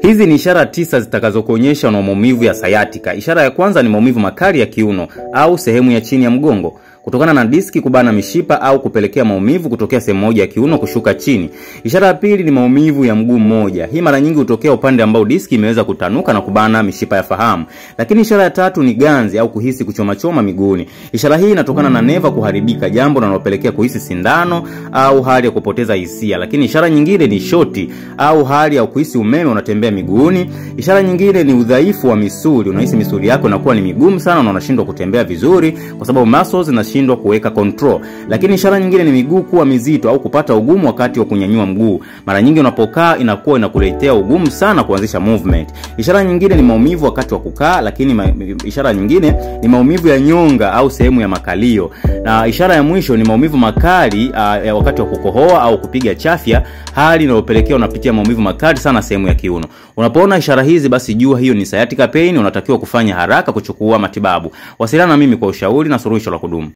Hizi ni ishara 9 zitakazokuonyesha una maumivu ya sciatica. Ishara ya kwanza ni maumivu makali ya kiuno au sehemu ya chini ya mgongo, kutokana na diski kubana mishipa au kupelekea maumivu kutokea sehemu moja ya kiuno kushuka chini. Ishara ya pili ni maumivu ya mguu mmoja. Hii mara nyingi hutokea upande ambao diski imeweza kutanuka na kubana mishipa ya fahamu. Lakini ishara ya tatu ni ganzi au kuhisi kuchoma choma miguuni. Ishara hii inatokana na neva kuharibika, jambo linalopelekea kuhisi sindano au hali ya kupoteza hisia. Lakini ishara nyingine ni shoti au hali ya kuhisi umeme unatembea miguuni. Ishara nyingine ni udhaifu wa misuli. Unahisi misuli yako inakuwa ni migumu sana na unashindwa kutembea vizuri kwa sababu muscles zinashindwa kuweka control. Lakini ishara nyingine ni miguu kuwa mizito au kupata ugumu wakati wa kunyanyua mguu. Mara nyingi unapokaa inakuwa inakuletea ugumu sana kuanzisha movement. Ishara nyingine ni maumivu wakati wa kukaa, lakini ishara nyingine ni maumivu ya nyonga au sehemu ya makalio. Na ishara ya mwisho ni maumivu makali ya wakati wa kukohoa au kupiga chafya, hali inayopelekea unapitia maumivu makali sana sehemu ya kiuno. Unapoona ishara hizi, basi jua hiyo ni sciatica pain, unatakiwa kufanya haraka kuchukua matibabu. Wasiliana na mimi kwa ushauri na suluhisho la kudumu.